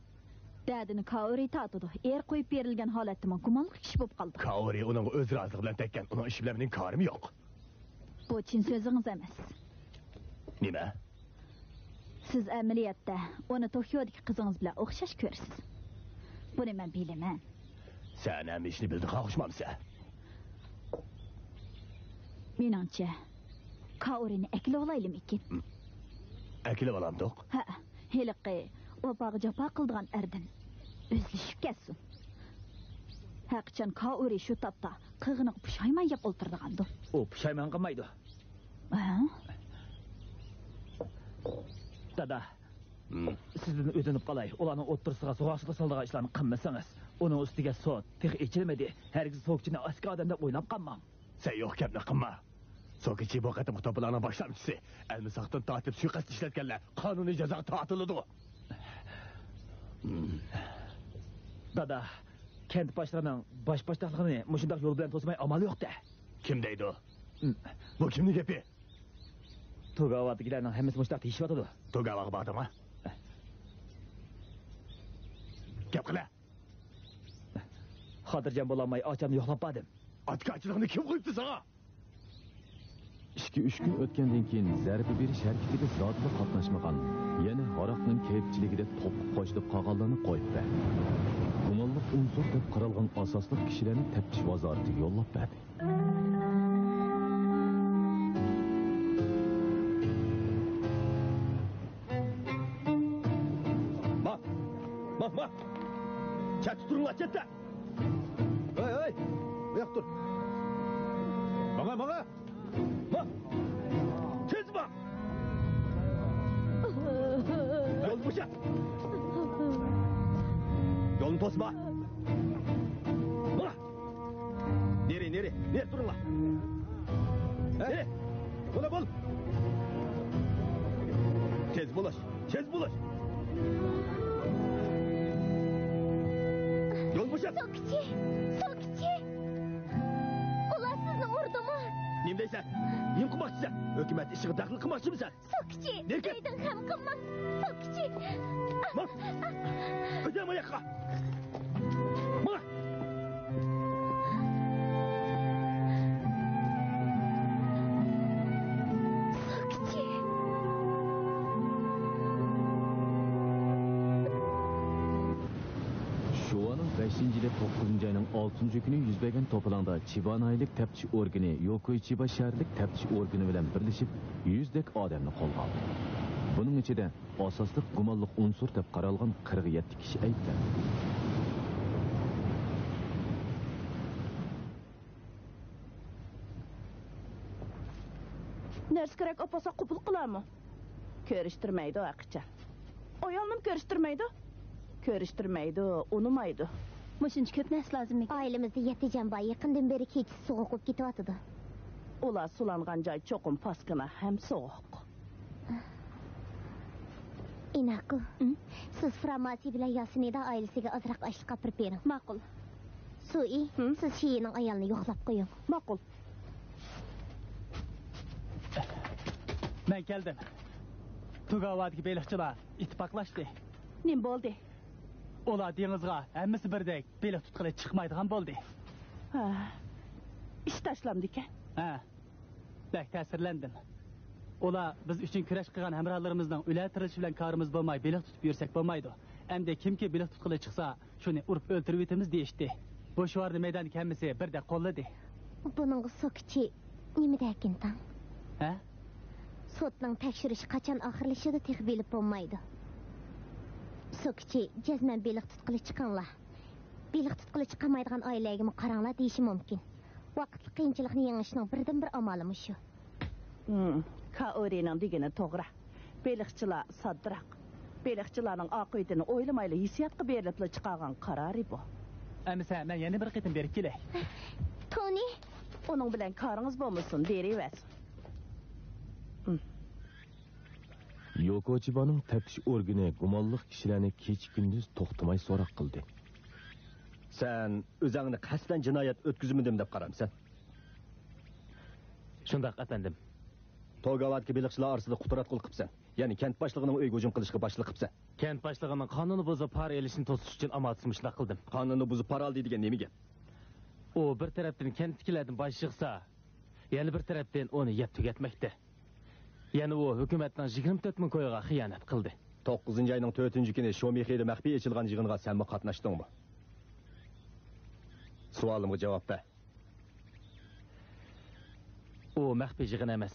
دەردىنى كاۋرى تارتىدۇ. ئېرى قويۇپ بېرىلگەن ھالەتتىمۇ گۇمانلىق كىشى بولۇپ قالدى. كاۋرى ئۇنىڭغا ئۆز رازىلىقى بىلەن تەگكەن. ئۇنىڭ ئىشى بىلەن مېنىڭ كارىم يوق. بۇ چىن سۆزىڭىز ئەمەس. نېمە؟ سىز ئەمەلىيەتتە ئۇنى توكيودىكى قىزىڭىز بىلەن ئوخشاش كۆرىسىز. بۇنى مەن بىلىمەن. سەن ھەممە ئىشنى بىلىدىغان ئوخشىمامسەن؟ مېنىڭچە، كائورىنى ئەكىلىۋالايلىمىكىن؟ ئەكىلىۋالامدۇق؟ ھە، ھېلىقى ۋاپاغا جاپا قىلىدىغان ئەردىن ئۆزلىشىپ كەتسۇن. ھەرقاچان كائورى شۇ تاپتا قىلغىنىغا پۇشايمان يەپ ئولتۇرىدىغاندۇ. ئۇ پۇشايمان قىلمايدۇ. ھە؟ دادا، ھىم. سىزدىن ئۆتۈنۈپ قالاي، ئۇلارنىڭ ئوتتۇرىسىغا سوغۇقچىلىق سالىدىغان ئىشلارنى قىلمىسىڭىز. ئۇنىڭ ئۈستىگە سوت تېخى ئېچىلمىدى. ھەرگىز سوكچىنى ئەسكى ئادەم دەپ ئويلاپ قالماڭ. سەن يوق گەپنى قىلما. سوكىچى بۇ قېتىمقى توپىلاڭنىڭ باشلامچىسى. ئەلمىساقتىن تارتىپ سۇيىقەست ئىشلەتكەنلەر قانۇنىي جازاغا تارتىلىدۇ. دادا، كەنت باشلىقىنىڭ باش باشلىقلىقىنى مۇشۇنداق يول بىلەن توسماي ئامال يوق-دە. كىم دەيدۇ؟ بۇ كىمنىڭ گېپى؟ توگاۋادىكىلەرنىڭ ھەممىسى مۇشۇنداق دېيىشىۋاتىدۇ. توگاۋاغا باردىڭمۇ؟ گەپ قىلە. خاتىرجەم بولالماي ئاچامنى يوقلاپ باردىم. ئاتىكارچىلىقنى كىم قويۇپتۇ ساڭا؟ ئىككى-ئۈچ كۈن ئۆتكەندىن كېيىن زەربە بېرىش ھەرىكىتىگە زادىلا قاتناشمىغان، يەنە ھاراقنىڭ كەيپچىلىكىدە توپقا قوشۇلۇپ قالغانلارنى قويۇپ بەردى. گۇمانلىق ئۇنسۇر دەپ قارالغان ئاساسلىق كىشىلەرنى تەپتىش ۋازارىتىگە يوللاپ بەردى. ما، ما، ما! چەتتە تۇرۇڭلار، چەتتە! ھەي، ھەي! ئاياق تۇر! ماڭا، ماڭا! ما! تېز ما! يول بوشات! يولنى توسما! ماڭا! نېرى، نېرى، نېرى تۇرۇڭلار! ھە؟ نېرى! بولا بول! تېز بولۇش! تېز بولۇش! يول بوشات! سوكىچى! سوكىچى! ئۇلار سىزنى ئۇردىمۇ؟ نېمە دەيسەن؟ نېمە قىلماقچىسەن؟ ھۆكۈمەت ئىشىغا دەخلى قىلماقچىمىسەن؟ سوكىچى، نېكى؟ ئۆيدىن خەم قىلماڭ. سوكىچى. ماڭ! ئۆتەڭ ماياققا! ماڭ! سوكىچى. شۇۋانىڭ بەشىنچى يىلى توققۇزىنچى ئاينىڭ ئالتىنچى كۈنى يۈز بەرگەن توپىلاڭدا چىبا ناھىيەلىك تەپتىش ئورگىنى يوكويچىبا شەھەرلىك تەپتىش ئورگىنى بىلەن بىرلىشىپ يۈزدەك ئادەمنى قولغا ئالدى. بۇنىڭ ئىچىدە ئاساسلىق گۇمانلىق ئۇنسۇر دەپ قارالغان قىرىق يەتتە كىشى ئەيىبلەندى. نەرسە كېرەك ئاپارسا قوبۇل قىلارمۇ؟ كۆرۈشتۈرمەيدۇ ھەرقاچان. ئايالنىمۇ كۆرۈشتۈرمەيدۇ؟ كۆرۈشتۈرمەيدۇ، ئۇنىمايدۇ. مۇشۇنچە كۆپ نەرسە لازىممىكىن؟ ئائىلىمىزدە يەتتە جان بار، يېقىندىن بېرى كېچىسى سوغۇق بولۇپ كېتىۋاتىدۇ. ئۇلار سولانغان جاي چوقۇم پاسكىنا ھەم سوغۇق. ئىناكو، ھىم؟ سىز فراماسى بىلەن ياسىنىدا ئائىلىسىگە ئازراق ئاشلىق ئاپىرىپ بېرىڭ. ماقۇل. سۇئى، ھىم؟ سىز شىيىنىڭ ئايالىنى يوقلاپ قويۇڭ. ماقۇل. مەن كەلدىم. توگاۋادىكى بېلىقچىلار ئىتتىپاقلاشتى. نېمە بولدى؟ ئۇلار دېڭىزغا ھەممىسى بىردەك بېلىق تۇتقىلى چىقمايدىغان بولدى. ھە. ئىش تاشلامدىكەن؟ ھە. بەك تەسىرلەندىم. ئۇلار بىز ئۈچۈن كۈرەش قىلغان ھەمراھلىرىمىزنىڭ ئۆلە تىرىلىشى بىلەن كارىمىز بولماي بېلىق تۇتۇپ يۈرسەك بولمايدۇ. ئەمدى كىمكى بېلىق تۇتقىلى چىقسا، شۇنى ئۇرۇپ ئۆلتۈرۈۋېتىمىز دېيىشتى. بۇ شوئارنى مەيداندىكى ھەممىسى بىردەك قوللىدى. بۇنىڭغا سوكىچى نېمە دەركىن تاڭ؟ ھە؟ سوتنىڭ تەكشۈرۈشى قاچان ئاخىرلىشىدۇ تېخى بىلىپ بولمايدۇ. سوكىچى جەزمەن بېلىق تۇتقىلى چىقىڭلار. بېلىق تۇتقىلى چىقالمايدىغان ئائىلىلەرگىمۇ قاراڭلار دېيىشى مۇمكىن. ۋاقىتلىق قىيىنچىلىقنى يېڭىشنىڭ بىردىنبىر ئامالى مۇشۇ. ھىم، كائورىنىڭ دېگىنى توغرا. بېلىقچىلار ساددىراق. بېلىقچىلارنىڭ ئاقىۋىتىنى ئويلىمايلا ھېسسىياتقا بېرىلىپلا چىقارغان قارارى بۇ. ئەمىسە، مەن يەنە بىر قېتىم بېرىپ كېلەي. تونى! ئۇنىڭ بىلەن كارىڭىز بولمىسۇن، بېرىۋەرسۇن. ھىم. يوكوچىبانىڭ تەپتىش ئورگىنى گۇمانلىق كىشىلەرنى كېچە-كۈندۈز توختىماي سوراق قىلدى. سەن ئۆزۈڭنى قەستەن جىنايەت ئۆتكۈزمىدىم دەپ قارامسەن؟ شۇنداق، ئەپەندىم. توگاۋادىكى بېلىقچىلار ئارىسىدا قۇتراتقۇلۇق قىپسەن. يەنى كەنت باشلىقىنىڭ ئۆيىگە ھۇجۇم قىلىشقا باشلىق قىپسەن. كەنت باشلىقىنىڭ قانۇننى بۇزۇپ پارا ئېلىشىنى توسۇش ئۈچۈن ئامالسىز مۇشۇنداق قىلدىم. قانۇننى بۇزۇپ پارا ئالدى دېگەن نېمە گەپ؟ ئۇ بىر تەرەپتىن كەنتتىكىلەردىن باج يىغسا، يەنە بىر تەرەپتىن ئۇنى يەپ تۈگەتمەكتە. يەنە ئۇ ھۆكۈمەتنىڭ يىگىرمە تۆت مىڭ كويىغا خىيانەت قىلدى. توققۇزىنچى ئاينىڭ تۆتىنچى كۈنى شومىخېيدا مەخپىي ئېچىلغان يىغىنغا سەنمۇ قاتناشتىڭمۇ؟ سوئالىمغا جاۋاب بەر. ئۇ مەخپىي يىغىن ئەمەس.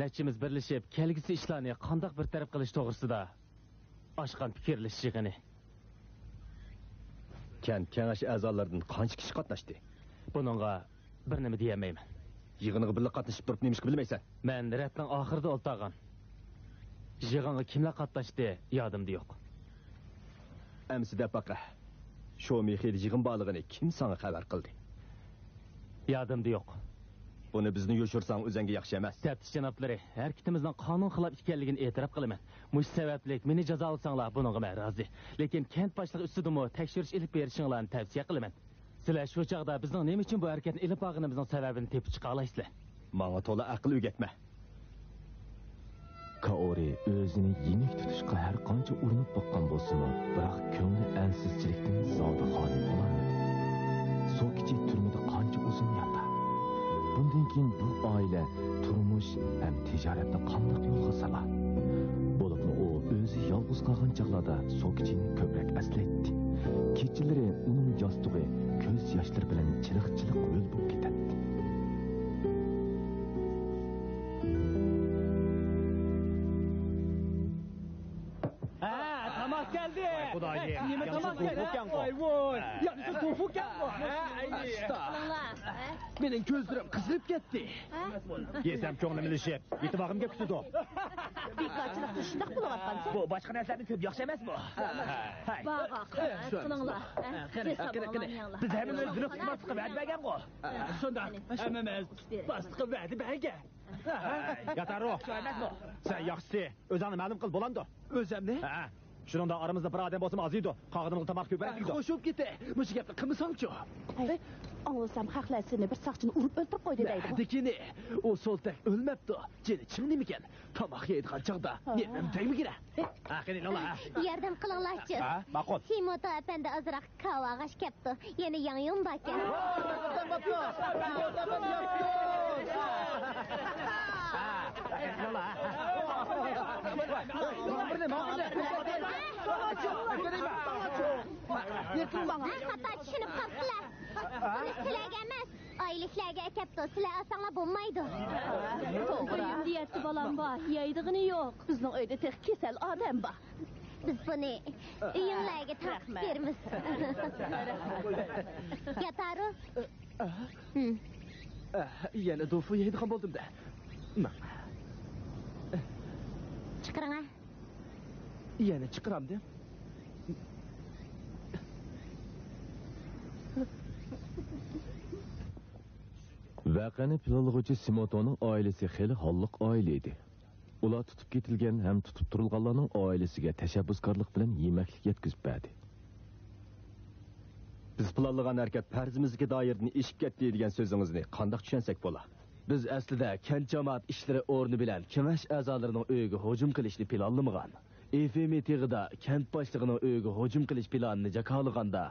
نەچچىمىز بىرلىشىپ، كەلگۈسى ئىشلارنى قانداق بىر تەرەپ قىلىش توغرىسىدا ئاچقان پىكىرلىشىش يىغىنى. كەنت كېڭەش ئەزالىرىدىن قانچە كىشى قاتناشتى؟ بۇنىڭغا بىر نېمە دېيەلمەيمەن. يىغىنغا بىللە قاتنىشىپ تۇرۇپ نېمىشقا بىلمەيسەن؟ مەن رەتنىڭ ئاخىرىدا ئولتۇرغان. يىغىنغا كىملەر قاتناشتى، يادىمدا يوق. ئەمسە دەپ باقە. شومىخېيدا يىغىن بارلىقىنى كىم ساڭا خەۋەر قىلدى؟ يادىمدا يوق. بۇنى بىزدىن يوشۇرساڭ، ئۆزۈڭگە ياخشى ئەمەس. تەپتىش جانابلىرى، ھەرىكىتىمىزنىڭ قانۇن خىلاپ ئىكەنلىكىنى ئېتىراپ قىلىمەن. مۇشۇ سەۋەبلىك مېنى جازالىساڭلار، بۇنىڭغا مەن رازى. لېكىن كەنت باشلىقى ئۈستىدىمۇ تەكشۈرۈش ئېلىپ بېرىشىڭلارنى تەۋسىيە قىلىمەن. سىلەر شۇ چاغدا بىزنىڭ نېمە ئۈچۈن بۇ ھەرىكەتنى ئېلىپ بارغىنىمىزنىڭ سەۋەبىنى تېپىپ چىقالايسىلەر. ماڭا تولا ئەقىل ئۆگەتمە. كائورى ئۆزىنى يېنىك تۇتۇشقا ھەر قانچە ئۇرۇنۇپ باققان بولسىمۇ، بىراق كۆڭلى ئەنسىزچىلىكتىن زادى خالىي بولالمىدى. سوكىچى تۈرمىدە قانچە ئۇزۇن ياتار؟ بۇندىن كېيىن بۇ ئائىلە تۇرمۇش ھەم تىجارەتنى قانداق يولغا سالار؟ بولۇپمۇ ئۇ ئۆزى يالغۇز قالغان چاغلاردا سوكىچىنى كۆپرەك ئەسلەيتتى. كېچىلىرى ئۇنىڭ ياستۇقى كۆز ياشلىرى بىلەن چىلىق-چىلىق ھۆل بولۇپ كېتەتتى. ھە، تاماق كەلدى. ۋاي خۇدايىم، نېمە ياخشى تاماق كەلدى؟ توفۇكەنغۇ. ۋاي ۋوي، ياخشى توفۇكەنغۇ. ھە، ئەي. مېنىڭ كۆزلىرىم قىزىرىپ كەتتى. يېسەم كۆڭلۈم ئىلىشىپ، يېتىۋالغۇم كەپ كېتىدۇ. بىكارچىلىقتا شۇنداق بولۇۋاتقانسەن. بۇ باشقا نەرسىلەردىن كۆپ ياخشى ئەمەسمۇ؟ ھەي. بارغا قاراڭ، قېنىڭلار. قېنى، قېنى، قېنى. بىز ھەممىمىز بىلىپ تۇتماسلىققا ۋەدە بەرگەنغۇ. شۇنداق، ھەممىمىز باسلىققا ۋەدە بەرگەن. ياتارۇ. شۇ ئەمەسمۇ؟ سەن ياخشىسى ئۆزۈڭنى مەلۇم قىل، بولامدۇ؟ ئۆزۈمنى؟ ھە. شۇنىڭدا ئارىمىزدا بىر ئادەم بولسىمۇ ئازىيدۇ. قالغىنىمىزغا تاماق كۆپرەك تېگىدۇ. خوش بولۇپ كېتەي. مۇشۇ گەپنى قىلمىساڭچۇ؟ ھەي، ئاڭلىسام خەقلەر سېنى بىر ساقچىنى ئۇرۇپ ئۆلتۈرۈپ قويدى دەيدىغۇ. نەدىكىنى؟ ئۇ سولتەك ئۆلمەپتۇ. جېنى چىڭ نېمىكەن؟ تاماق يەيدىغان چاغدا نېمىم تەگمىگىنە؟ ھە، قېنى، لولا. ياردەم قىلىڭلارچۇ. ھە، ماقۇل. سىموتو ئەپەندى ئازراق كاۋا ئالغاچ كەپتۇ. يەنە ياڭيۇڭ باركەن. ھە، خاتا چۈشىنىپ قاپسىلەر. بۇنى سىلەرگە ئەمەس، ئائىلىلىكلەرگە ئەكەپتۇ. سىلەر ئالساڭلار بولمايدۇ. توغرا. ئۆيۈمدە يەتتە بالام بار، يەيدىغىنى يوق. بىزنىڭ ئۆيدە تېخى كېسەل ئادەم بار. بىز بۇنى ئۆيۈڭلارگە تارقىتىپ بېرىمىز. ياتارۇ. ھىم. يەنە دوفۇ يەيدىغان بولدۇم-دە. چىقىرىڭە. يەنە چىقىرامدىم. ۋەقەنى پىلانلىغۇچى سىموتونىڭ ئائىلىسى خېلى ھاللىق ئائىلە ئىدى. ئۇلار تۇتۇپ كېتىلگەن ھەم تۇتۇپ تۇرۇلغانلارنىڭ ئائىلىسىگە تەشەببۇسكارلىق بىلەن يېمەكلىك يەتكۈزۈپ بەردى. بىز پىلانلىغان ھەرىكەت پەرىزىمىزدىكى دائىرىدىن ئېشىپ كەتتى دېگەن سۆزىڭىزنى قانداق چۈشەنسەك بولا؟ بىز ئەسلىدە كەنت جامائەت ئىشلىرى ئورنى بىلەن كېڭەش ئەزالىرىنىڭ ئۆيىگە ھۇجۇم قىلىشنى پىلانلىمىغان. ئېفېمى تېغىدا كەنت باشلىقىنىڭ ئۆيىگە ھۇجۇم قىلىش پىلانىنى جاكارلىغاندا،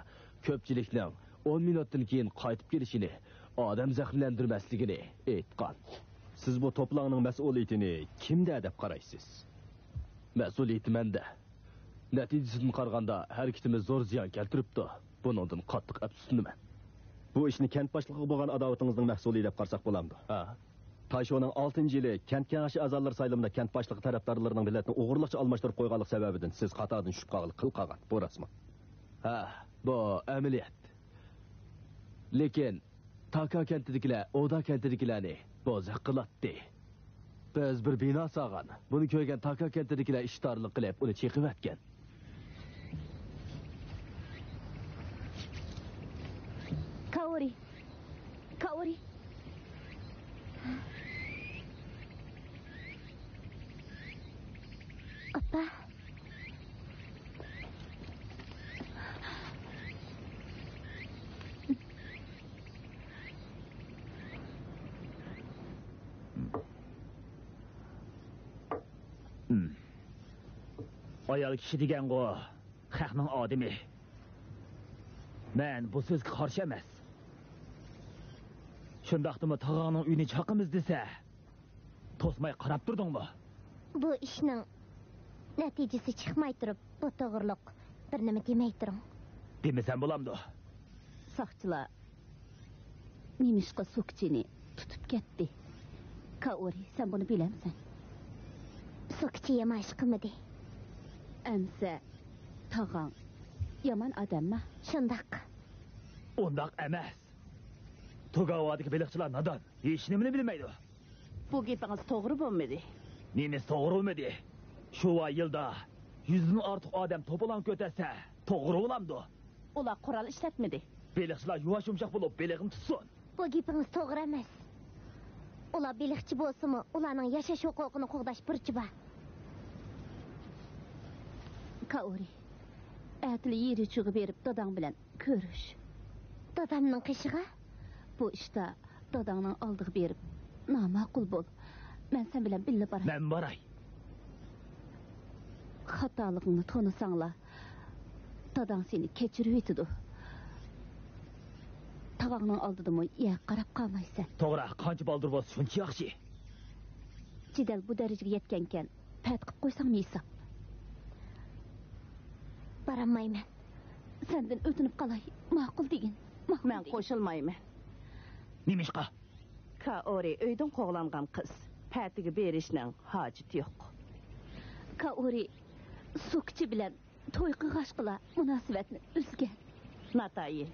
كۆپچىلىكنىڭ ئون مىنۇتتىن كېيىن قايتىپ كېلىشىنى، ئادەم زەخىملەندۈرمەسلىكىنى ئېيتقان. سىز بۇ توپىلاڭنىڭ مەسئۇلىيىتىنى كىمدە دەپ قارايسىز؟ مەسئۇلىيىتى مەندە. نەتىجىسىدىن قارىغاندا، ھەرىكىتىمىز زور زىيان كەلتۈرۈپتۇ. بۇنىڭدىن قاتتىق ئەپسۇسلىنىمەن. بۇ ئىشنى كەنت باشلىقىغا بولغان ئاداۋىتىڭىزنىڭ مەھسۇلى دەپ قارىساق بولامدۇ؟ ھە. تايشونىڭ ئالتىنچى يىلى كەنت كېڭىشى ئەزالىرى سايلىمىدا كەنت باشلىقى تەرەپدارلىرىنىڭ بېلەتنى ئوغرىلىقچە ئالماشتۇرۇپ قويغانلىق سەۋەبىدىن سىز خاتادىن چۈشۈپ قالغىلى قىل قالغان. بۇ راستمۇ؟ ھە، بۇ ئەمەلىيەت. لېكىن تاكا كەنتىدىكىلەر ئودا كەنتىدىكىلەرنى بوزەك قىلاتتى. بىز بىر بىنا سالغان. بۇنى كۆرگەن تاكا كەنتىدىكىلەر ئىشتارلىق قىلىپ، ئۇنى چېقىۋەتكەن. كاورى! كاورى! ئاپا! ئايال كىشى دېگەنغۇ خەقنىڭ ئادىمى. مەن بۇ سۆزگە قارشى ئەمەس. شۇنداقتىمۇ تاغاڭنىڭ ئۆيىنى چاقىمىز دېسە، توسماي قاراپ تۇردۇڭمۇ؟ بۇ ئىشنىڭ نەتىجىسى چىقماي تۇرۇپ، بۇ توغرۇلۇق بىر نېمە دېمەي تۇرۇڭ. دېمىسەم بولامدۇ؟ ساقچىلار نېمىشقا سوكچىنى تۇتۇپ كەتتى؟ كائورى، سەن بۇنى بىلەمسەن؟ سوكچى يامان ئىش قىلمىدى. ئەمسە تاغاڭ يامان ئادەمما؟ شۇنداق. ئۇنداق ئەمەس. توگاۋادىكى بېلىقچىلار نادان، ھېچنېمىنى بىلمەيدۇ. بۇ گېپىڭىز توغرا بولمىدى. نېمىسى توغرا بولمىدى؟ شۇ يىلدا يۈزدىن ئارتۇق ئادەم توپىلاڭ كۆتەرسە، توغرا بولامدۇ؟ ئۇلار قورال ئىشلەتمىدى. بېلىقچىلار يۇۋاش يۇمشاق بولۇپ، بېلىقنى تۇتسۇن. بۇ گېپىڭىز توغرا ئەمەس. ئۇلار بېلىقچى بولسىمۇ، ئۇلارنىڭ ياشاش ھوقۇقىنى قوغداش بۇرچى بار. كائورى، ئەتىلا يېرىچۇغا بېرىپ، داداڭ بىلەن كۆرۈش. دادامنىڭ قېشىغا؟ بۇ ئىشتا داداڭنىڭ ئالدىغا بېرىپ، ناماقۇل بول. مەن سەن بىلەن بىللە باراي. مەن باراي. خاتالىقىڭنى تونۇساڭلا، داداڭ سېنى كەچۈرۈۋېتىدۇ. تاغاڭنىڭ ئالدىدىمۇ يەرگە قاراپ قالمايسەن. توغرا، قانچە بالدۇر بولسا شۇنچە ياخشى. جېدەل بۇ دەرىجىگە يەتكەنكەن، پەتە قىپ قويساڭمۇ ھېساب. بارالمايمەن. سەندىن ئۆتۈنۈپ قالاي، ماقۇل دېگىن. ماقۇل مەن دېگىن. قوشۇلمايمەن. نېمىشقا؟ كائورى ئۆيدىن قوغلانغان قىز. پەتىگە بېرىشنىڭ ھاجىتى يوق. كائورى سوكچى بىلەن توي قىلغاچقىلا مۇناسىۋەتنى ئۈزگەن. ناتايى.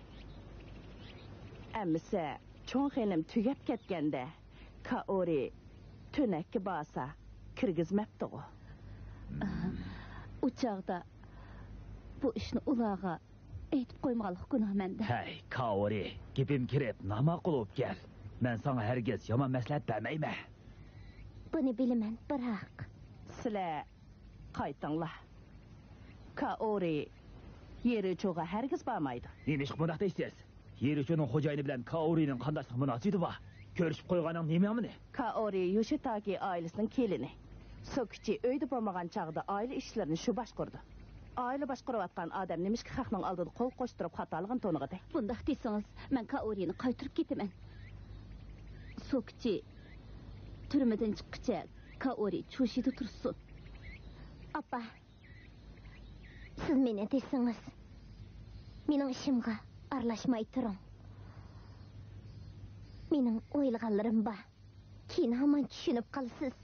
ئەمىسە چوڭ خېنىم تۈگەپ كەتكەندە، كائورى تۆنەككە بارسا كىرگۈزمەپتىغۇ. ئۇ چاغدا بۇ ئىشنى ئۇلارغا ئېيتىپ قويمىغانلىق گۇناھ مەندە. ھەي، كائورى، گېپىم كىرىپ، ناماقۇل بولۇپ كەل. مەن ساڭا ھەرگىز يامان مەسلىھەت بەرمەيمەن. بۇنى بىلىمەن، بىراق. سىلەر قايتىڭلار. كائورى يېرىچۇغا ھەرگىز بارمايدۇ. نېمىشقا بۇنداق دەيسىز؟ يېرىچۇنىڭ خوجايىنى بىلەن كائورىنىڭ قانداقلىق مۇناسىۋىتى بار؟ كۆرۈشۈپ قويغاننىڭ نېمە يامىنى؟ كائورى يوشىتاكى ئائىلىسىنىڭ كېلىنى. سوكىچى ئۆيدە بولمىغان چاغدا ئائىلە ئىشلىرىنى شۇ باشقۇرىدۇ. ئائىلە باشقۇرۇۋاتقان ئادەم نېمىشقا خەقنىڭ ئالدىدا قول قوشتۇرۇپ خاتالىقىنى تونۇغىدى؟ بۇنداق دېسىڭىز، مەن كائورىنى قايتۇرۇپ كېتىمەن. سوكىچى تۈرمىدىن چىققىچە كائورى چۇشىدا تۇرسۇن. ئاپا، سىز مېنى دېسىڭىز، مېنىڭ ئىشىمغا ئارىلاشماي تۇرۇڭ. مېنىڭ ئويلىغانلىرىم بار. كېيىن ھامان چۈشىنىپ قالىسىز.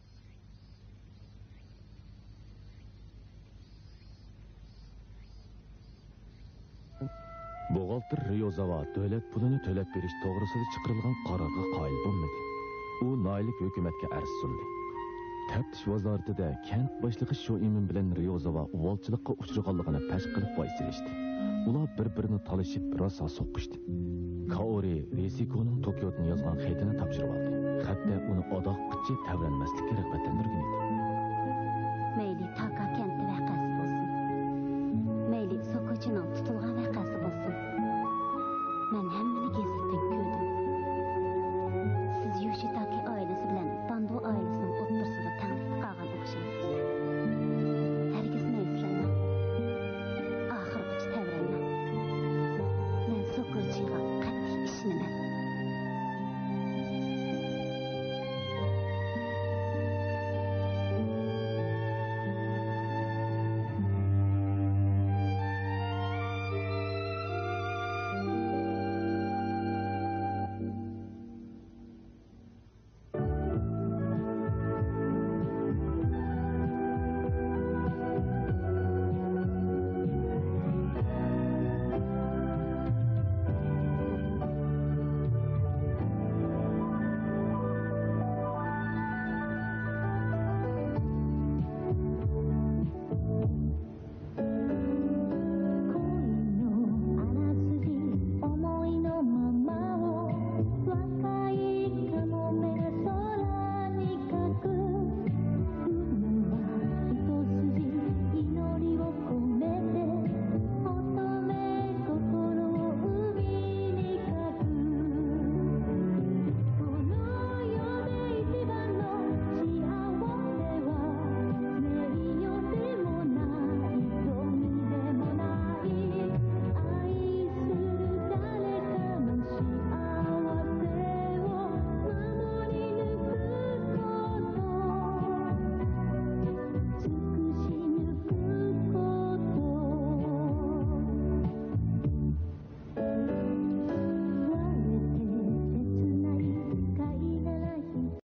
بوغالتىر رىيوزاۋا دۆلەت پۇلىنى تۆلەپ بېرىش توغرىسىدا چىقىرىلغان قارارغا قايىل بولمىدى. ئۇ ناھىيەلىك ھۆكۈمەتكە ئەرز سۇندى. تەپتىش ۋازارىتىدە كەنت باشلىقى شۇ ئىمىن بىلەن رىيوزاۋا ئۇۋالچىلىققا ئۇچرىغانلىقىنى پەش قىلىپ ۋايسىرىشتى. ئۇلار بىر-بىرىنى تالىشىپ راسا سوقۇشتى. كائورى رىسىكونىڭ توكيودىن يازغان خېتىنى تاپشۇرۇۋالدى. خەتتە ئۇنى ئاداققىچە تەۋرەنمەسلىككە رىغبەتلەندۈرگەن ئىدى. مەيلى، تاكا.